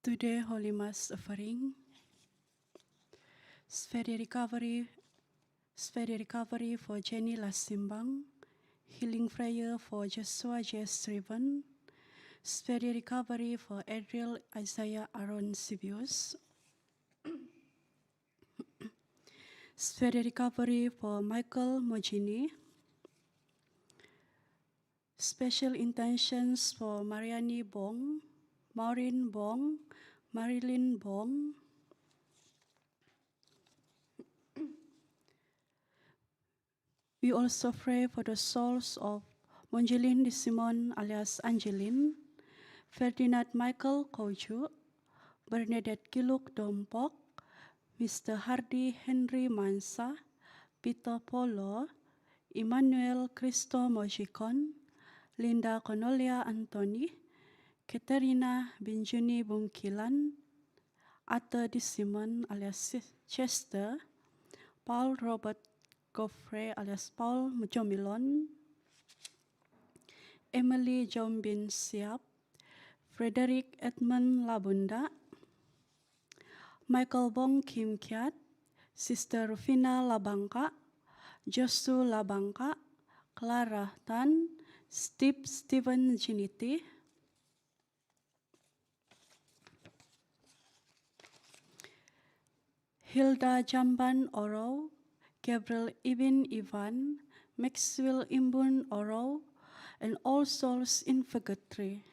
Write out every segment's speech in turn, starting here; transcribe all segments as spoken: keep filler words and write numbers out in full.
Today, Holy Mass offering. Speedy recovery, speedy recovery for Jenny Lasimbang. Healing prayer for Joshua J Striven. Speedy recovery for Adriel Isaiah Aaron Sibius. Speedy recovery for Michael Mojini. Special intentions for Mariani Bong, Maureen Bong, Marilyn Bong. We also pray for the souls of Monjelin Disimon alias Angelin, Ferdinand Michael Koju, Bernadette Kiluk Dompok, Mister Hardy Henry Mansa, Peter Polo, Emmanuel Christo Mojikon, Linda Cornelia Anthony, Katerina Binjuni Bungkilan, Arthur Disimon alias Chester, Paul Robert Godfrey alias Paul Mojomilon, Emily Jombin Siap, Frederick Edmund Labunda, Michael Bong Kim Kiat, Sister Rufina Labangka, Josu Labangka, Clara Tan, Steve Steven Jiniti, Hilda Jamban Oro, Gabriel Ibin Ivan, Maxwell Imbun Oro, and all souls in purgatory.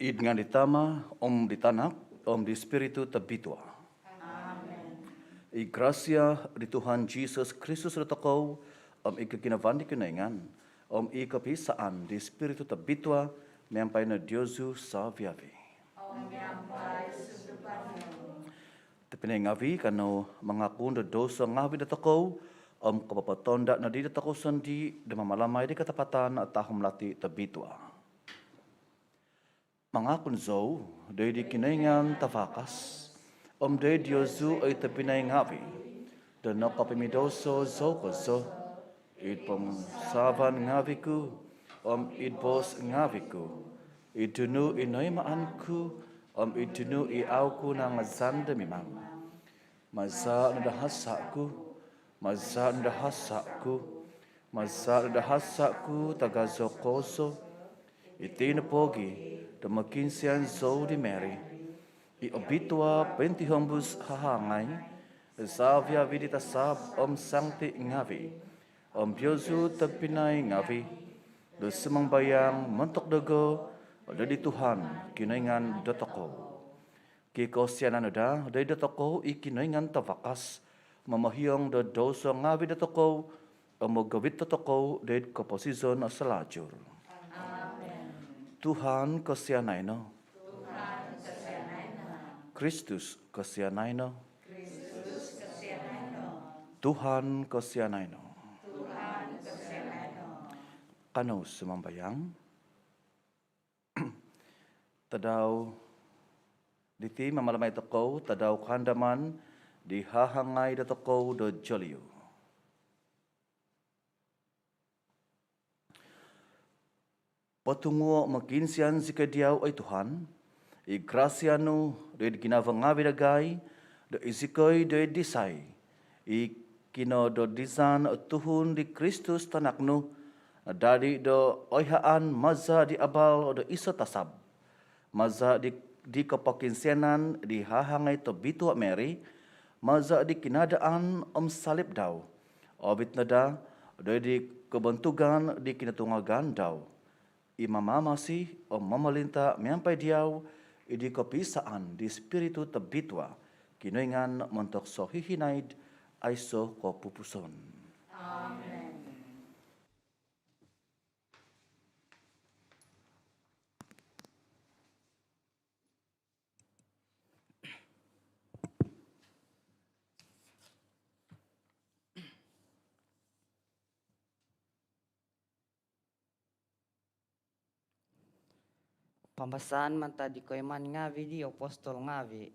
Id ngaan di Tama, om di Tanak, om di Spiritu Tobitua. Amen. I grasia di Tuhan Jisus Kristus dotokou, om i koginavaan di Kinoingan, om i kopisaan di Spiritu Tobitua, miampai no diozu saviavi. Om miampai sunduvan nu. Tobpinai ngavi, kanou mangakun do douso ngavi dotokou, om kopopotonda nodi dotokou sondii do mamalamai di katapatan tahum lati tobitua. Mangakun zou doid di Kinoingan Tavakas, om doid diozu oi tobpinai ngavi, do nokopomidouso zou kozo, id pomusaavan ngavi ku, om id boos ngavi ku, id nunu i noimaan ku, om id nunu i au ku nangazan do mimang. Maza no do hasa ku, maza no do hasa ku, maza no do hasa ku tagazo kozo. Iti no pogi do mokiinsian zou di Mary i obitua pointihombus hahangai, saviavi di tasab om sangti ngavi, om diozu tobpinai ngavi, do sumambayang montok dogo doid di Tuhan Kinoingan dotokou. Kikosianan no daa doid dotokou i Kinoingan Tavakas, momohiong do douso ngavi dotokou, om mogovit dotokou doid koposizon salajur. Amen. Tuhan kosianai no. Tuhan kosianai no. Kristus kosianai no. Kristus kosianai no. Tuhan kosianai no. Tuhan kosianai no. Kanou sumambayang. Tadau diti mamalamai tokou tadau kaandaman di hahangai dotokou do joliu. Potunguo mokiinsian zikoi diau, oi Tuhan, i grasia nu doid ginavo ngavi dagai, do izikoi doid disai i kinododizan tuhun di Kristus Tanak nu, dadi do oihaan maza di abal do iso tasab, maza di, di kopokiinsianan di hahangai tobitua Mary, maza di kinaadaan om salib dau, ovit no daa doid di kobontugan di kinotungagan dau, i mamamasi om momolinta miampai diau id di kopisaan di Spiritu Tobitua, Kinoingan montok sohihinaid aiso kopupuson. Amen. Pambasaan mantad di Koimaan ngavi di Apostol ngavi.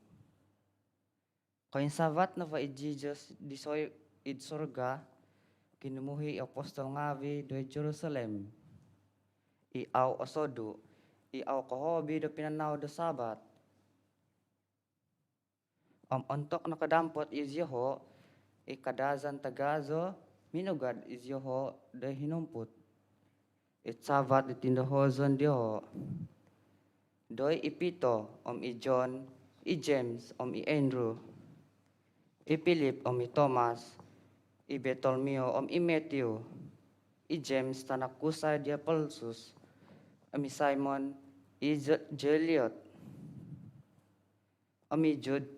Koinsavat nopo i Jisus di soi-, id surga, kinumuhi i apostol ngavi doid Jerusalem, i au osodu, i au kohobi do pinanau do Sabat. Om ontok nokadampot izioho, i kadazan tagazo minugad izioho do hinumput id sabat di tindohozon dioho, doi i Pitor om i John, i James om i Andrew, i Philip om i Thomas, i Bartolomeo om i Matthew, i James tanak kusai di Alphaeus, om i Simon i Ze-, Zealot, om i Jude,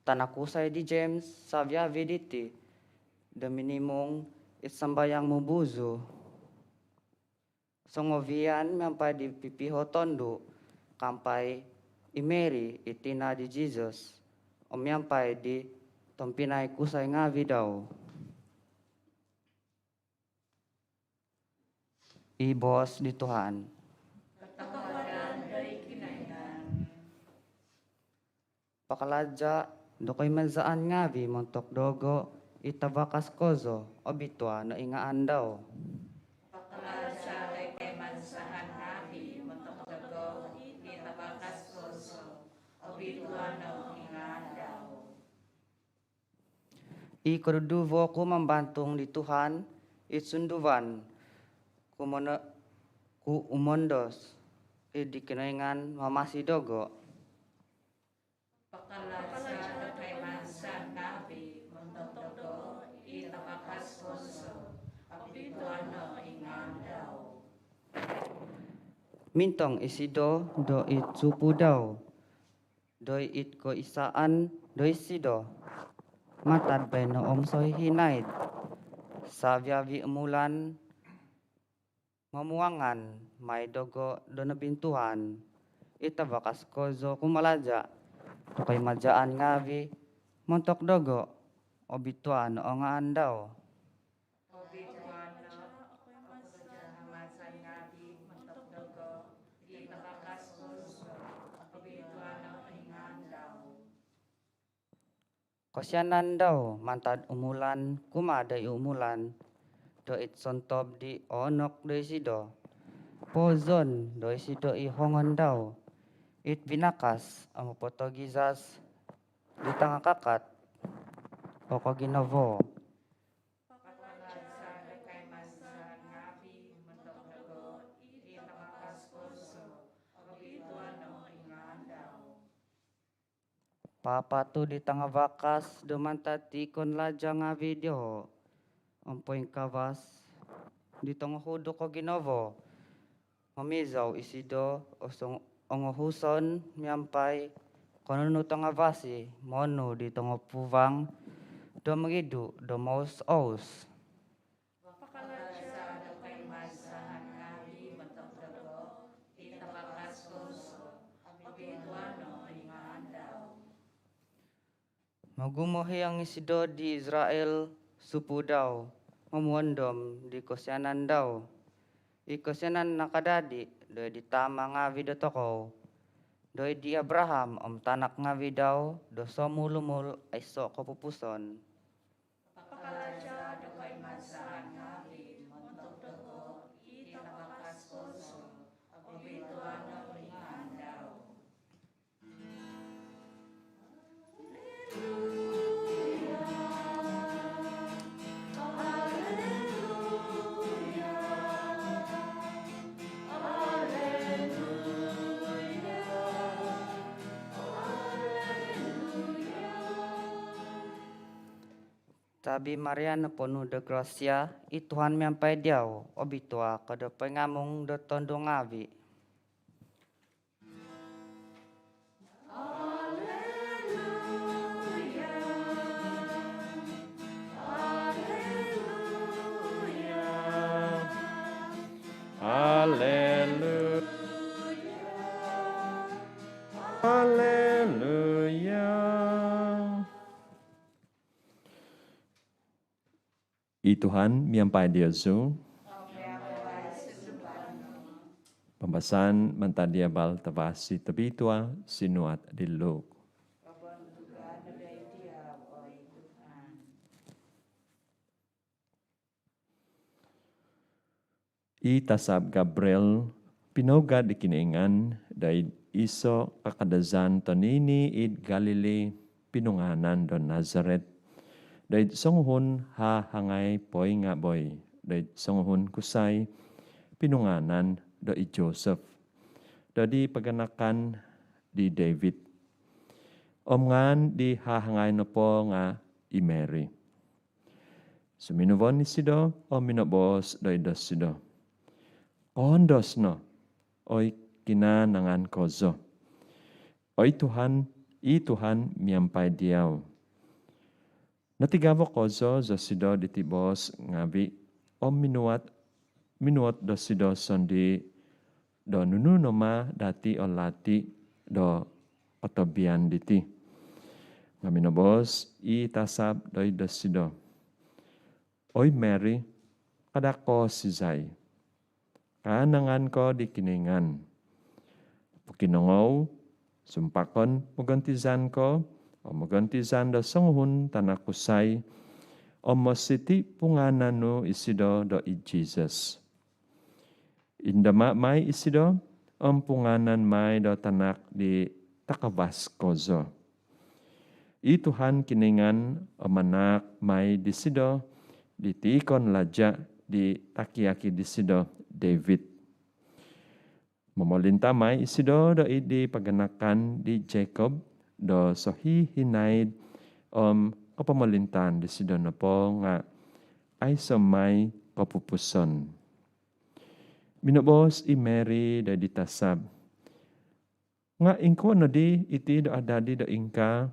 tanak kusai di James, saviavi diti do minimung id sambayang mubuzu. Songovian miampai di pipiho tondu, ka miampai i Mary, i tina di Jisus, om miampai di tompinai kusai ngavi dau. I boos di Tuhan. Kotohuadan doid Kinoingan. Pakalaja do koimazaan ngavi montok dogo, i tavakas kozo, obitua no i ngaan dau. Pakalaja do koimazaan ngavi montok dogo, i tavakas kozo, obitua no i ngaan dau. I koduduvo ku mambantung di Tuhan, i sunduvan ku mono-, ku umondos, i di Kinoingan mamasi dogo. Pakalaja do koimazaan ngavi montok dogo, i tavakas kozo, obitua no i ngaan dau. Mintong isido do id supu dau, do id koisaan do isido, mantad baino om sohihinaid, savi-avi umulan, momuangan mai dogo do nobintuan. I tavakas kozo kumalaja do koimazaan ngavi montok dogo, obitua no o ngaan dau. Obitua no o koimazaan ngavi montok dogo, i tavakas kozo, obitua no i ngaan dau. Kosianan dau mantad umulan kumaa do i umulan, do id sontob di oonok do isido. Pouzon do isido i hongon dau, id vinakas om popotogizas di tangakakat o koginavo. Pakalaja do koimazaan ngavi montok dogo, i tavakas kozo, obitua no i ngaan dau. Papatu di tangavakas do mantad tikon laja ngavi dioho, om poingkavas di tongohuduk o ginavo. Momizau isido o song-, ongohuson miampai ko nunu tongavasi monu di tongopuvang do mongidu do mous-ous. Pakalaja do koimazaan ngavi montok dogo, i tavakas kozo, obitua no i ngaan dau. Mogumohiong isido di Israel supu dau, momuondom di kosianan dau, i kosianan nakadadi do id di tama ngavi dotokou, do id di Abraham om tanak ngavi dau do somulumul aiso kopupuson. Pakalaja do koimazaan ngavi montok dogo, i tavakas kozo, obitua no i ngaan dau. Tabi Maria, noponu do grasia, i Tuhan miampai diau, obitua ko do poingamung do tondu ngavi. Haleluya. Haleluya. I Tuhan miampai diozu. Pambasaan mantad di Abal Tavasi Tobitua sinuat di Luk. I tasab Gabriel pinougad di Kinoingan doid iso kakadazan tonini id Galili, pinungaanan do Nazaret, doid songuhun hahangai poingaboi, doid songuhun kusai pinungaanan do i Joseph, do di paganakan di David. Om ngaan di hahangai nopo nga i Mary. Suminuvon isido om minoboos doid dosido, "Koondos no, oi kinanangan kozo. Oi Tuhan, i Tuhan miampai diau." Notigavo kozo zosido diti boos ngavi om minuat, minuot dosido sondii do nunu no ma dati o lati do kotobian diti. Nga minoboos i tasab doid dosido, "Oi Mary, kada koosizai. Kaanangan ko di Kinoingan. Pokinongou, sumpakon, mogontizan ko om mogontizan do songuhun tanak kusai, om mositi pungaanan nu isido do i Jesus. Indama mai isido om pungaanan mai do tanak di takavas kozo. I Tuhan Kinoingan o manaak mai disido di tiikon laja di taki-aki disido David. Momolinta mai isido doid di paganakan di Jacob do sohihinaid, om kopomolintaan disido nopo nga aiso mai kopupuson." Minoboos i Mary do id tasab, "Nga ingkuo nodi iti do adadi do ingkaa,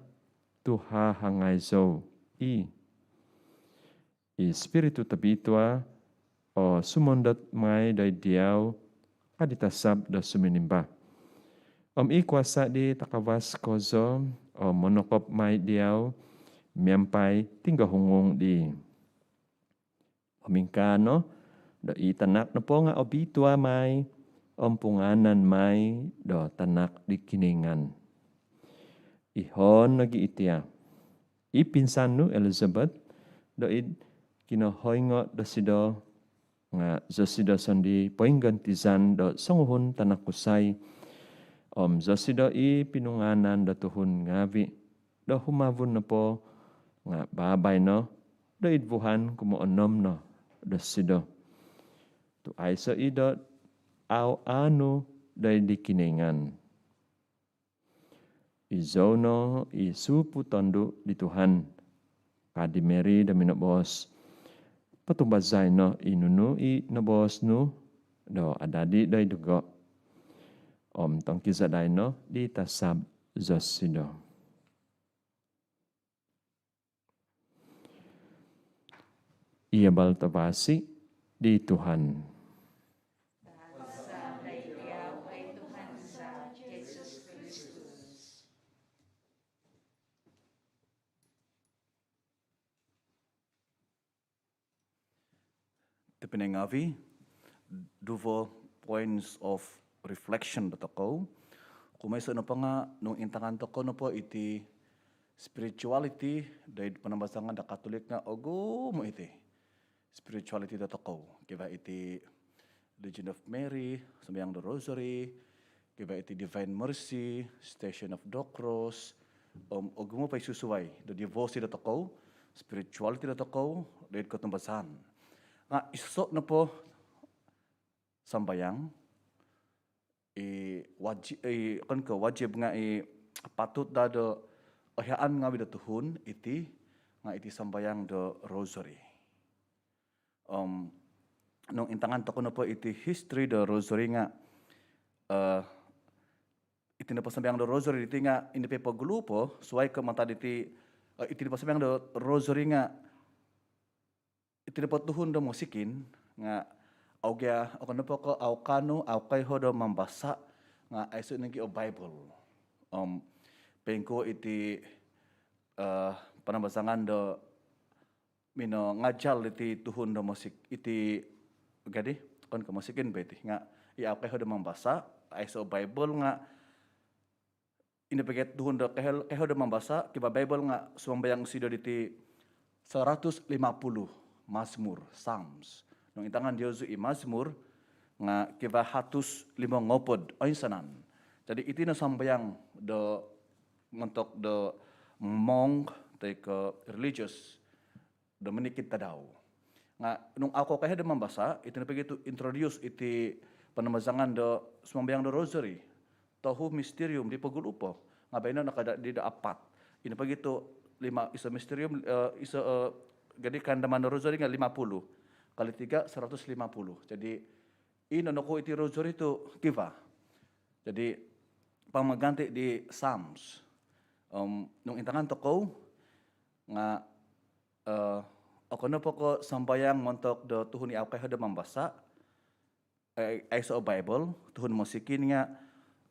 tu hahangai zou i'?" "I Spiritu Tobitua o sumondot mai do id diau," ka di tasab do suminimba. "Om i kuasa di Takavas Kozo o monokop mai diau miampai tinggohungung di." Om ingkaa no do i tanak nopo nga obitua mai om pungaanan mai do Tanak di Kinoingan. Ihoon nogi itia, i pinsan nu Elizabeth do id kinohoingo dosido, nga zosido sondii poinggontizan do songuhun tanak kusai, om zosido i pinungaanan do tuhun ngaavi, do humavun nopo nga baabaino do id vuhan kumoonom no dosido, tu aiso i do au aanu do id di Kinoingan. "Izou no i supu tondu di Tuhan," ka di Mary do minoboos. "Potumbazai no i nunu i noboos nu do adadi do id dogo." Om tongkizadai no di tasab zosido. Iti o abal tavasi di Tuhan. Tobpinai ngaavi, duvo points of reflection do tokou. Kumoiso nopo nga nung intangan tokou nopo iti spirituality do id panambazangan do Katolik nga ogumu iti spirituality do tokou. Kivaa iti Legion of Mary, sambayang do Rosary, kivaa iti Divine Mercy, Station of the Cross, om ogumu po i susuai do devosi do tokou, spirituality do tokou do id kotumbazaan. Nga iso nopo sambayang i waji-, i okon ko wajib nga i patut daa do ohiaan ngaavi do tuhun iti nga iti sambayang do Rosary. Om nung intangan tokou nopo iti history do Rosary nga, eh, iti nopo sambayang do Rosary diti nga ino po i pogulu po, suai ko mantad diti, eh, iti nopo sambayang do Rosary nga iti nopo tuhun do mosikin nga au gia, okon nopo ko au kaanu, au koiho do mambasa nga aiso nogi o Bible. Om poingkuo iti, eh, panambazangan do minongajal diti tuhun do mosik-, iti gadi, okon ko mosikin bo iti, nga i au koiho do mambasa, aiso Bible nga ino pogi tuhun do koiho, koiho do mambasa, kivaa Bible nga sumambayang isido diti saratus lima puluh Mazmur, Psalms. Nung intangan diozu i Mazmur nga kivaa hatus limo ngopod oinsanan. Jadi iti no sambayang do montok do monk toi ko religious do monikid tadau. Nga nung au ko koiho do mambasa, iti no pogi tu introduce iti panambazangan do sumambayang do Rosary. Tohu misterium di pogulu po. Nga baino nakadadi do apat. Ino pogi tu lima, iso misterium, eh, iso, eh, jadi kaandaman do Rosary nga lima puluh. Kali tiga, saratus lima puluh. Jadi ino nokuo iti Rosary tu kivaa. Jadi pamaganti di Psalms. Om nung intangan tokou nga, eh, okon nopo ko sambayang montok do tuhun i au koiho do mambasa, eh, aiso o Bible, tuhun mosikin nga,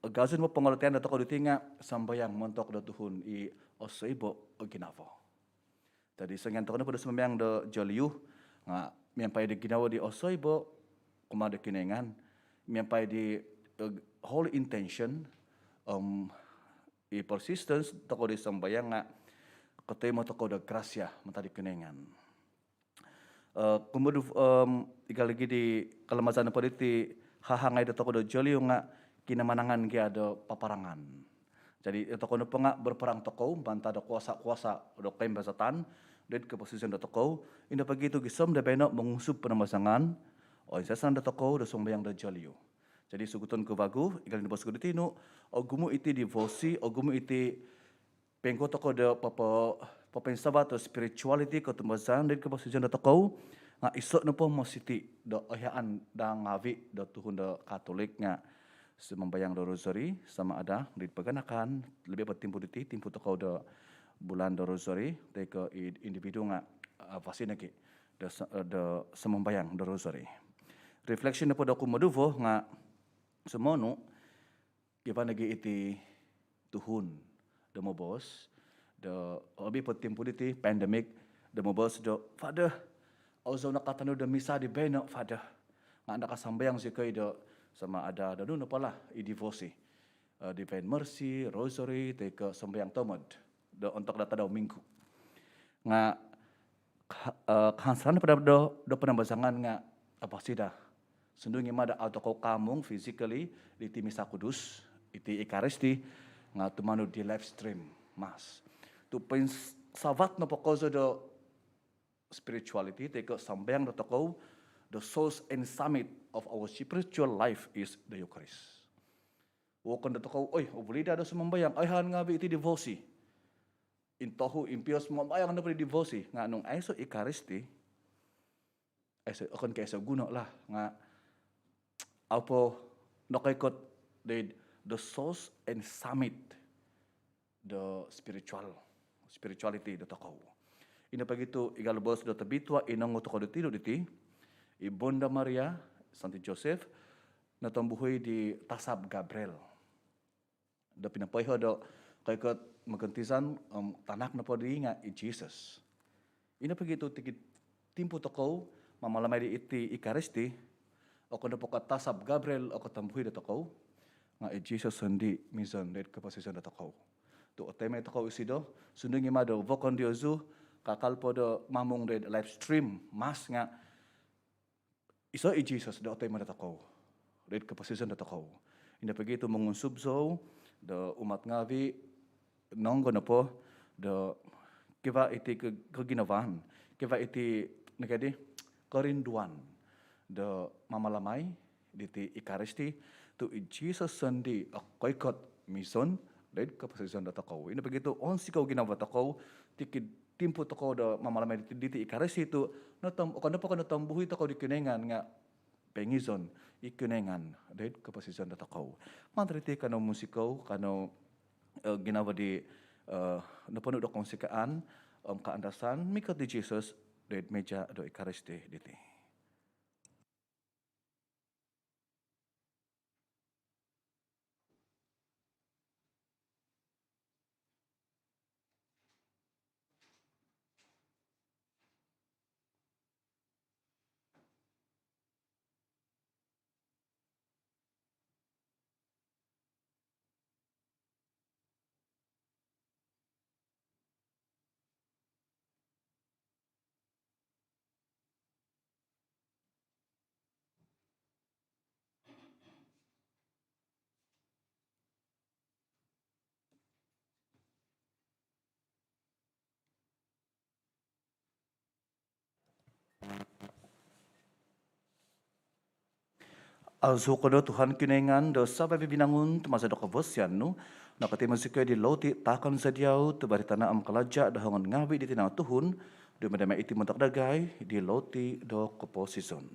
eh, gazun mo pongorotian do tokou diti nga sambayang montok do tuhun i osoibo o ginavo. Jadi songian tokou nopo do sumambayang do joliu nga miampai do ginavo di osoibo kumaa do Kinoingan, miampai di, eh, holy intention, om i persistence tokou di sambayang nga kotoimo tokou do grasia mantad di Kinoingan. Eh, kumodu, em, igal lagi di kalamazan nopo diti hahangai do tokou do joliu nga kinamanangan gia do paparangan. Jadi, eh, tokou nopo nga berperang tokou mantad do kuasa-kuasa do koimbazatan do id koposizon do tokou, ino pogi tu gisom do baino mongusub panambazangan oinsanan do tokou do sumambayang do joliu. Jadi, suguton ku vagu, igal di boos ku di tinu, ogumu iti devosi, ogumu iti poingkuo tokou do popo-, popoinsavat do spirituality, kotumbazaan do id koposizon do tokou, Nga' iso' nopo mositi' do ohiaan daa ngaavi' do tuhun do Katolik nga' sumambayang do rosary sama ada di paganakan, lobi po timpu diti, timpu tokou do bulan do rosary, toi ko' i individu nga' apasi nogi' do, do sumambayang do rosary. Reflection nopo do kumoduvo nga' sumonu, kivaa nogi' iti tuhun do moboos do, lobi po timpu diti pandemik, do moboos do, "Father, au zou nakatanud do misa di baino, Father. Nga' nakasambayang zikoi do sama ada do nunu nopo lah, i devosi, eh, Divine Mercy, Rosary, toi ko' sambayang tomod do ontok do tadau Minggu." Nga' ka-, eh, kahansanan nopo do, do panambazangan nga' apasi daa. Sundung i' ma do au tokou kaamung physically diti Misa Kudus, iti Ekaristi, nga' tumanud di live stream Mass. Tu' poinsavat nopo kozo do spirituality, toi ko' sambayang do tokou, the source and summit of our spiritual life is the Eucharist. Vokon do tokou, "Oi, obuli daa do sumambayang, oihaan ngaavi' iti devosi. Intohu, impios mambayang nopo di devosi." Nga' nung aiso' Ekaristi, aiso', okon ko' aiso' guno lah, nga' au po nokoikot di the source and summit do spiritual, spirituality do tokou. Ino pogi tu' i gal boos do tobitua i nongou tokou diti do diti, i Bonda Maria, Santi Joseph, notombuhui di tasab Gabriel do pinopoiho do koikot mogontizan, om tanak nopo dii nga' i Jesus. Ino pogi tu' tikid timpu tokou mamalamai di iti Ekaristi, okon nopo ko' tasab Gabriel o kotombuhui do tokou, nga' i Jesus sondii' mizon doid koposizon do tokou. Tu' otoimo tokou isido, sundung i' ma do vokon diozu, kakal po do mamung doid live stream Mass nga' iso' i Jesus do otoimo do tokou doid koposizon do tokou. Ino pogi tu' mongunsub zou do umat ngaavi' nonggo nopo do kivaa iti ko-, koginavaan, kivaa iti nokodi, kerinduan do mamalamai diti Ekaristi, tu' i Jesus sondii' o koikot mizon doid koposizon do tokou. Ino pogi tu' onsikou ginavo tokou tikid timpu tokou do mamalamai diti, diti Ekaristi tu' notom-, okon nopo ko' notombuhui tokou di Kinoingan nga' poingizon i Kinoingan doid koposizon do tokou. Mantad diti kanou munsikou, kanou, eh, ginavo di, eh, noponu' do kounsikaan om kaandasan mikot di Jesus doid mija do Ekaristi diti. Aazou ko no Tuhan Kinoingan do savi-avi' vinangun, tu maza' do kavasian nu nokotimo zikoi di loti taakon za diau, tuva' di tana' om kalaja' do hongon ngaavi' di tinau tuhun, dumadi mai iti montok dagai di loti do koposizon.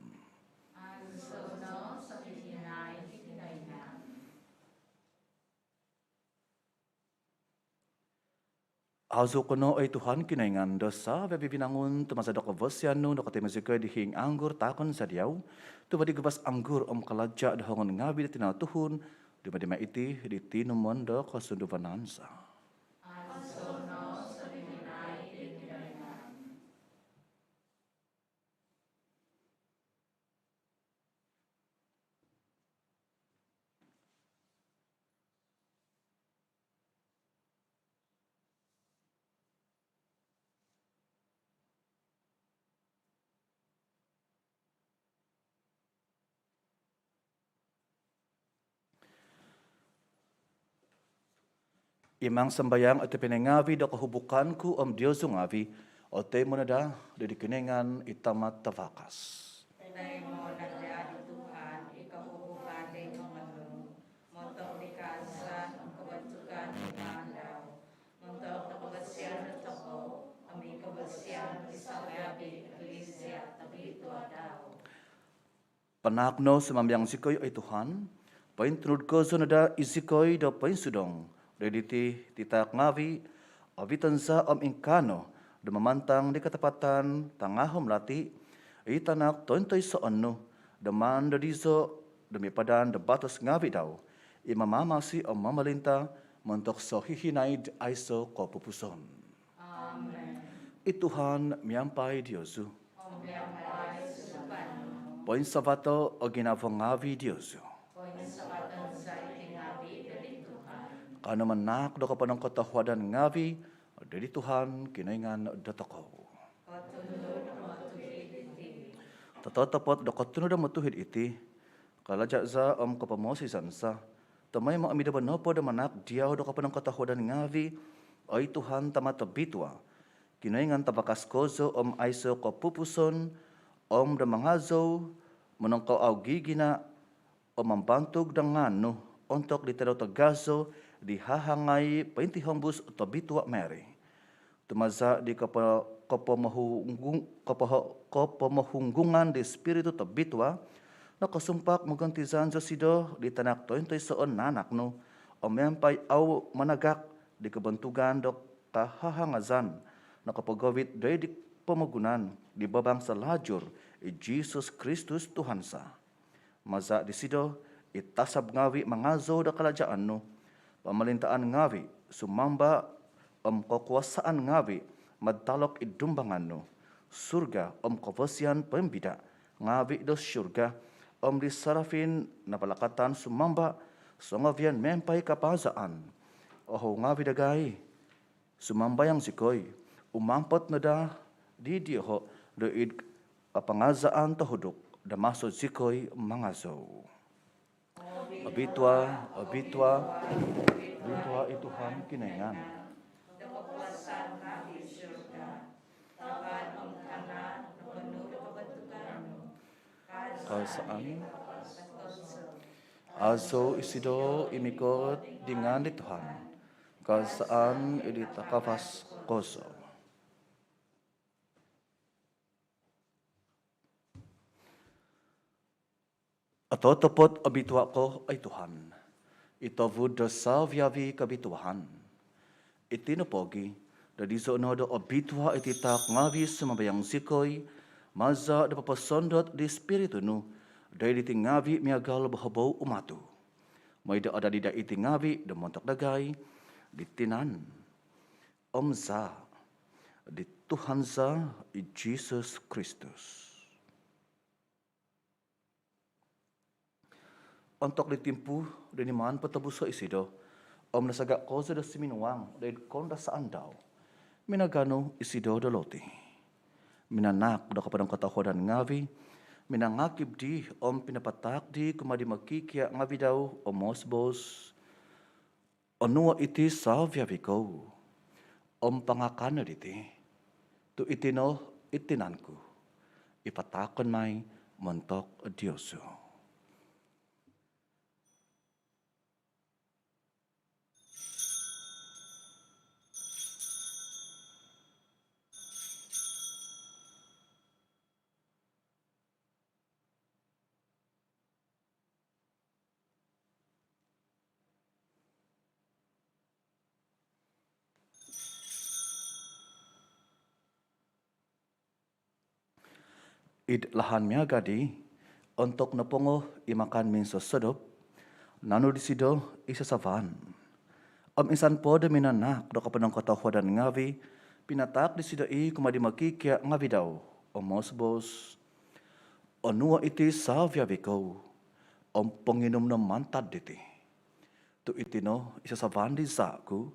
Aazou ko no oi Tuhan Kinoingan do savi-avi' vinangun, tu maza' do kavasian nu nokotimo zikoi di hiing anggur taakon za diau, tuva' di guvas anggur om kalaja' do hongon ngaavi' di tinau tuhun, dumadi mai iti di tinumon do kosunduvanan za. Imang sambayang oi tobpinai ngaavi' do kohubukan ku om diozu ngaavi' otoimo no daa di Kinoingan i Tama' Tavakas. Otoimo no daa di Tuhan i kohubukan di ngaavi' montok di kaazan om kobontugan di ngaan dau, montok do kavasian dotokou om i kavasian di savi-avi' Eklisia tobitua Tanak no sumambayang zikoi, oi Tuhan, pointunud kozo no daa izikoi do poinsudong doid diti titaak ngaavi', oviton za om ingkaa no do mamantang di katapatan tangahom lati i Tanak tointoisoon nu, do maan do dizo do mipadan do batos ngaavi' dau i mamamasi om momolinta montok sohihinaid aiso kopupuson. Amen. I Tuhan miampai diozu. Poinsavato o ginavo ngaavi' diozu. Kanou manaak do koponongkotohuadan ngaavi' doid Tuhan Kinoingan dotokou. Totopot do kotunud om otuhid iti, kalaja' za om kopomoosizan za, tomoimo om id nombo nopo do manaak diau do koponongkotohuadan ngaavi', oi Tuhan, Tama' tobitua, Kinoingan tavakas kozo om aiso kopupuson, om do mangazou monongkoaugi gina om mambantug do ngaan nu ontok di tadau tagazo di hahangai pointihombus tobitua Mary. Tu maza' di kopo-, kopomohunggung-, kopoho-, kopomohunggungan di Spiritu Tobitua, nokosumpak mogontizan zosido di Tanak tointoisoon naanak nu, om miampai au managak di kobontugan do kahahangazan, nokopogovit doid di pomogunan di babang salajur, i Jisus Kristus Tuhan za. Maza' disido, i tasab ngaavi' mangazou do kalajaan nu, pomolintaan ngaavi' sumamba om kokuasaan ngaavi' madtalok id dumbangan nu, surga om kavasian poimbida' ngaavi' do surga, om di sarafin napalakatan sumamba songovian miampai kapaazaan. Oho ngaavi' dagai, sumambayang zikoi, umampot no daa di dioho' doid kapangazaan tohuduk, do maso zikoi mangazou: Obitua, obitua, obitua i Tuhan Kinoingan. Kaazaan. Azou isido i mikot di ngaan di Tuhan. Kaazaan id di takavas kozo. Ototopot obitua ko, oi Tuhan, i tovud do savi-avi kobituaan. Iti nopogi', do dizo no do obitua iti taak ngaavi' sumambayang zikoi, maza' do poposondot di Spiritu nu doid diti ngaavi' miagal bohobou umatu. Moi do adadi daa iti ngaavi' do montok dagai, di tinan om zaa' di Tuhan za i Jisus Kristus. Ontok di timpu do nimaan potobuso' isido, om nasaga' kozo do suminuang doid koundasaan dau, minaganu isido do loti, minanaak do koponongkotohuadan ngaavi', minangakib dii om pinapataak dii kumaa di mokikia' ngaavi' dau, om moos-boos: Onuo' iti savi-avi kou, om pangakan no diti, tu' iti no i tinan ku, i pataakon mai montok diozu. Id lahan miaga' dii, ontok nopongo i makan minsosodop, naanu disido i sasavan, om insan po do minanaak do koponongkotohuadan ngaavi', pinataak disido i kumaa di mokikia' ngaavi' dau, om moos-boos: Onuo' iti savi-avi kou, om ponginum no mantad diti, tu' iti no i sasavan di zaa' ku,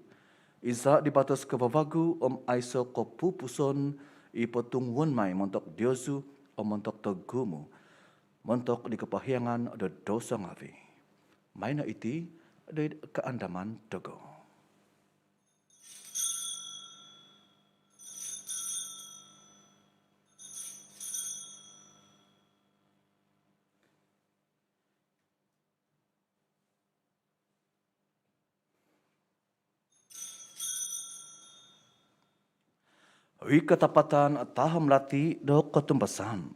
i zaa' di batos kavavagu om aiso' kopupuson, i potunguon mai montok diozu om montok togumu', montok di kopohiangan do doso ngaavi'. Maino iti doid kaandaman dogo. I katapatan taham lati do kotumbasan.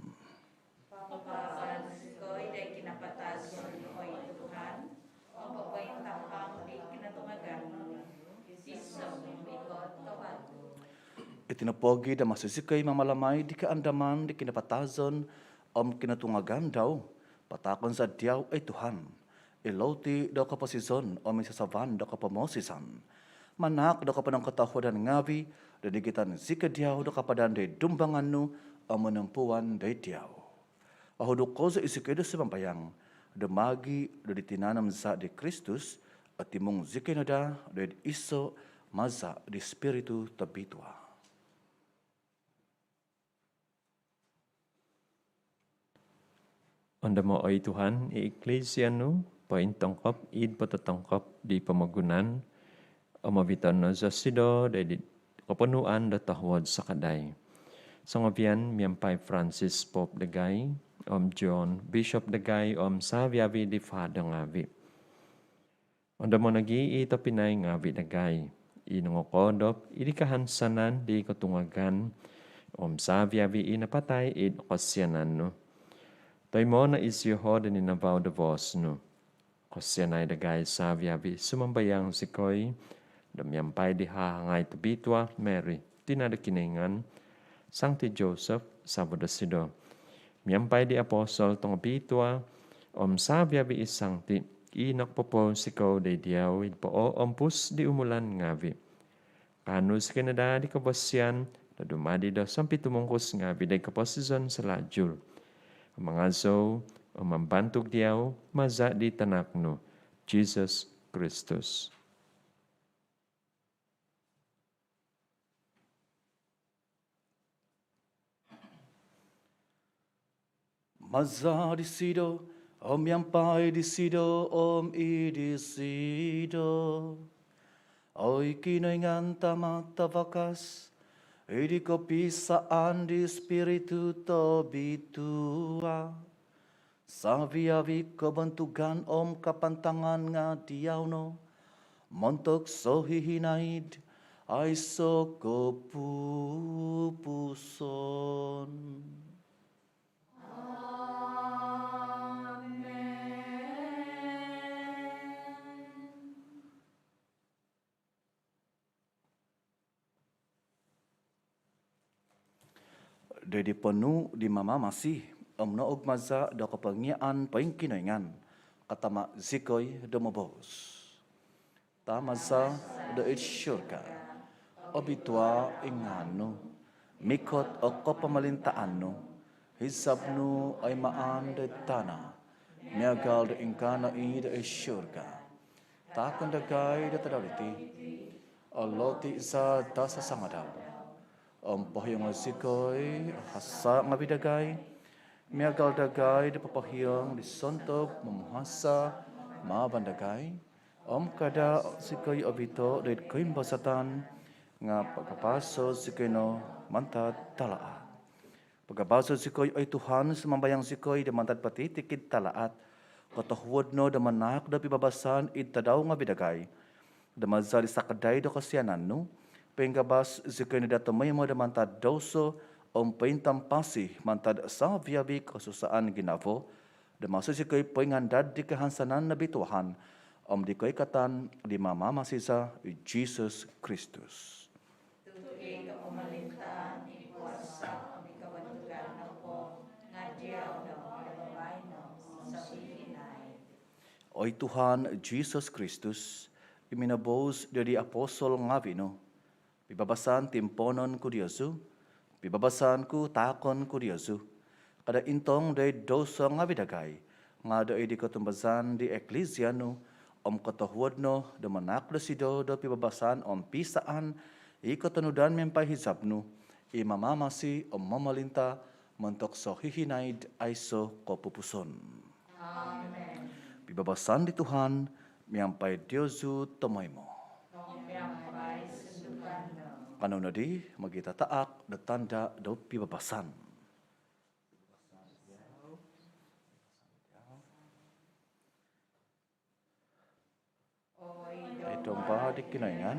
Tinopogi' do maso zikoi mamalamai di kaandaman di kinapatazon om kinotungagan dau, pataakon za diau, oi Tuhan, i louti do koposizon om i sasavan do kopomoosizan, manaak do koponongkotohuadan ngavi' do nigitan zikoi diau do kapadan do id dumbangan nu om monompuan do id diau. Ohuduk kozo i zikoi do sumambayang do maagi' do di tinan om zaa' di Kristus, otimung zikoi no daa do id iso' maza' di Spiritu Tobitua. Ondomo', oi Tuhan, i Eklisia nu pointongkop id pototongkop di pomogunan, om oviton no zosido do id koponuan do tohuod sakadai songovian miampai Francis Pope dagai, om John Bishop dagai, om savi-avi di fada ngavi'. Ondomo' nogi' i tobpinai ngavi' dagai i nongokoodop id kahansanan di kotungagan, om savi-avi i napatai id kosianan nu. Toimo' no iziosido do ninavau do voos nu. Kosianai dagai savi-avi, sumambayang zikoi, do miampai di hahangai tobitua Mary, tina' do Kinoingan, Sangti Joseph, savo' dosido, miampai di apostol tongobitua om savi-avi i sangti i nokopoounsikou do id diau id pooompus di umulan ngavi', kaanu zikoi no daa di kobosian do dumadi do sompitumungkus ngavi' do id koposizon salajul, om mangazou om mambantug diau maza' di Tanak nu, Jisus Kristus. Maza' disido, om miampai disido, om id disido, oi Kinoingan Tama' Tavakas, id kopiisaan di Spiritu Tobitua, savi-avi kobontugan om kapantangan nga' diau no, montok sohihinaid aiso' kopupuson. Amen. Do id ponuu' di Mamamasi om nougmaza' do kopongiaan poingkinoingan, katama' zikoi do moboos. Tama za do id surga, obitua i ngaan nu, mikot o kopomolintaan nu, hizab nu oi maan do id tana' miagal do ingkaa no i do id surga. Taakon dagai do tadau diti o loti za do sasangadau, om pohiongo zikoi o hasa' ngavi' dagai, miagal dagai do popohiong di sontob momuhasa' maban dagai, om kada' zikoi ovito' do id koimbazatan, nga' pagabaso' zikoi no mantad talaat. Pagabaso' zikoi oi Tuhan, sumambayang zikoi, do mantad potitikid talaat, kotohuod no do manaak do pibabasan id tadau ngavi' dagai, do maza' di sakadai do kosianan nu, poinggabas zikoi no daa tomoimo do mantad douso om pointampasi mantad savi-avi kosusaan ginavo, do maso zikoi poingandad di kahansanan nobituahan om di koikatan di Mamamasi za i Jisus Kristus. Tu' i kopomolintaan, i kuasa om i kobontugan nopo nga' diau no baino om sohihinaid. Oi Tuhan Jisus Kristus, i minoboos do di apostol ngavi' nu, pibabasan timpoonon ku diozu, pibabasan ku taakon ku diozu, kada' intong do id douso ngavi' dagai, nga' do id kotumbazaan di Eklisia nu, om kotohuod no do manaak dosido do pibabasan om piisaan i kotonudan miampai hizab nu, i mamamasi om momolinta' montok sohihinaid aiso' kopupuson. Amen. Pibabasan di Tuhan miampai diozu tomoimo. Om miampai sunduvan nu. Kanou nodi mogitataak do tanda' do pibabasan. Oi Domba di Kinoingan,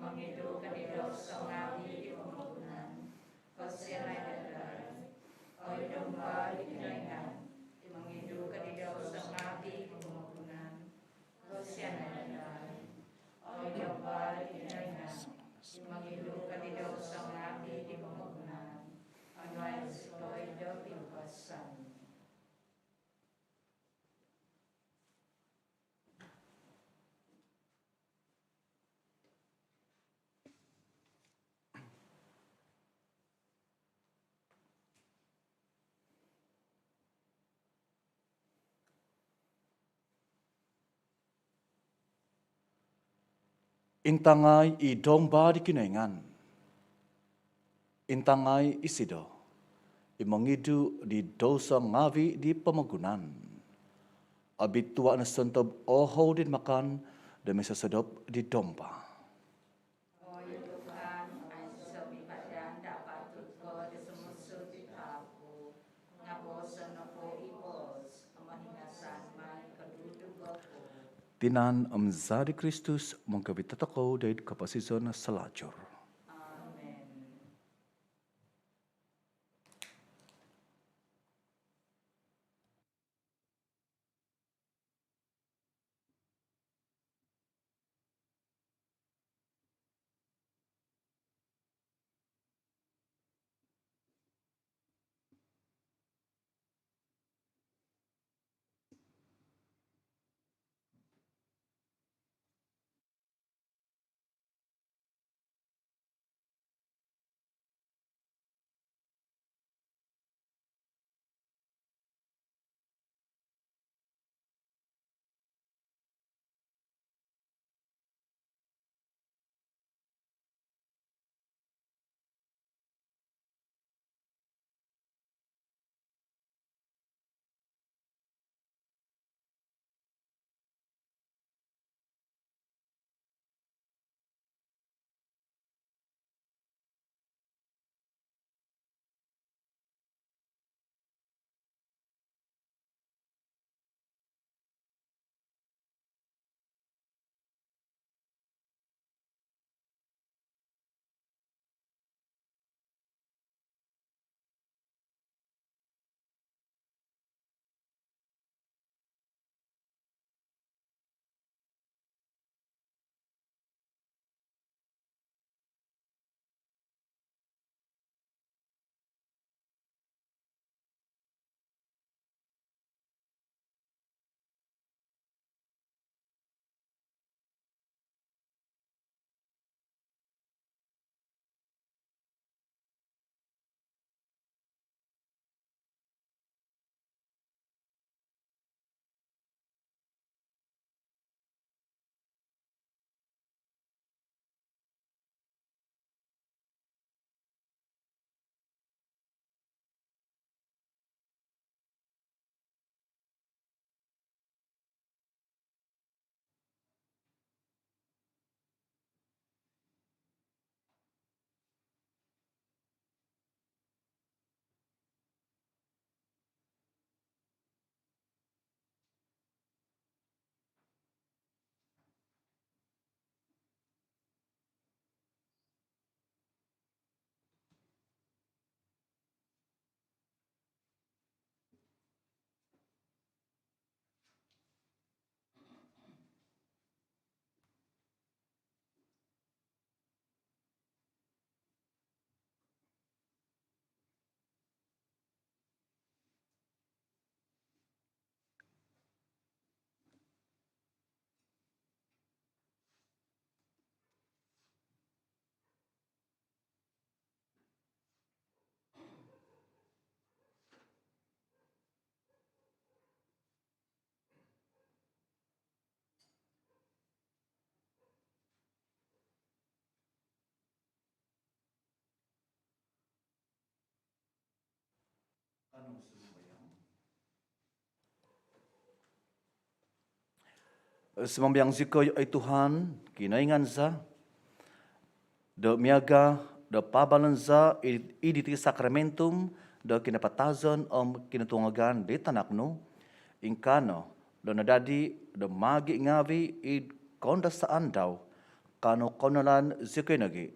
mongidu ko di douso ngaavi' di pomogunan, kosianai dagai. Oi Domba di Kinoingan, mongidu ko di douso ngaavi' di pomogunan, kosianai dagai. Oi Domba di Kinoingan, mongidu ko di douso ngaavi' Intangai i Domba di Kinoingan. Intangai isido i mongidu di douso ngaavi di pomogunan. Obitua no sontob ohou di makan do misosodop di Domba. Oi Tuhan, aiso mipadan do apatut ko do sumuang id haang ku, nga booson nopo i boos om hingasan mai i koduduvo ku. Tinan om Zaa di Kristus monggovit tokou doid koposizon salajur. Amen. Sumambayang zikoi, oi Tuhan, Kinoingan za, do miaga do paabalan za id, id iti sakramentum do kinapatazon om kinotungagan di Tanak nu, ingkaa no do nadadi do maagi ngaavi id koundasaan dau, kaanu kounalan zikoi nogi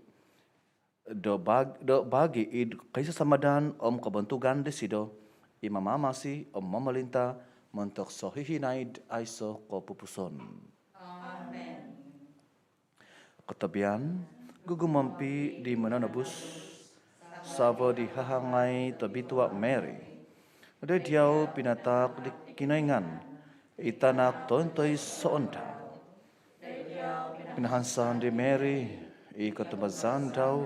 do bag-, do bagi id koisasamadan om kobontugan disido, i mamamasi om momolinta montok sohihinaid aiso kopupuson. Amen. Kotobian gugumompi di Mononobus, savo di hahangai tobitua Mary. Doid diau pinataak di Kinoingan i Tanak tointoisoon dau. Pinahansan di Mary i kotumbazaan dau,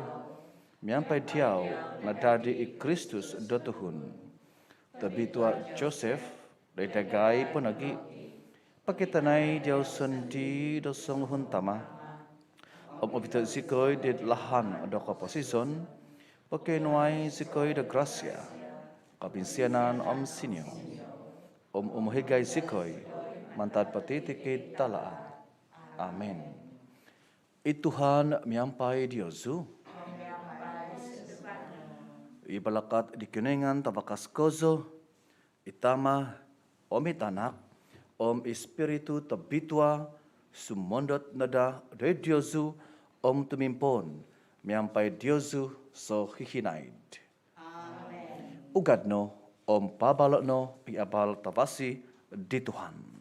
miampai diau nadadi i Kristus do tuhun. Tobitua Joseph, doid dagai po nogi, pokitanai diau sondii do songuhun tama om obito zikoi did lahan do koposizon, pokionuai zikoi do grasia, kobinsianan om sinio, om umohigai zikoi mantad potitikid tahaat. Amin. I Tuhan miampai diozu. I balakat di Kinoingan tabakas kozo, i Tama, om i Tanak, om i Spiritu Tobitua, sumondot no daa doid diozu, om tumimpoon miampai diozu sohihinaid. Amin. Ugad no, om paabalo no i abal tavasi di Tuhan.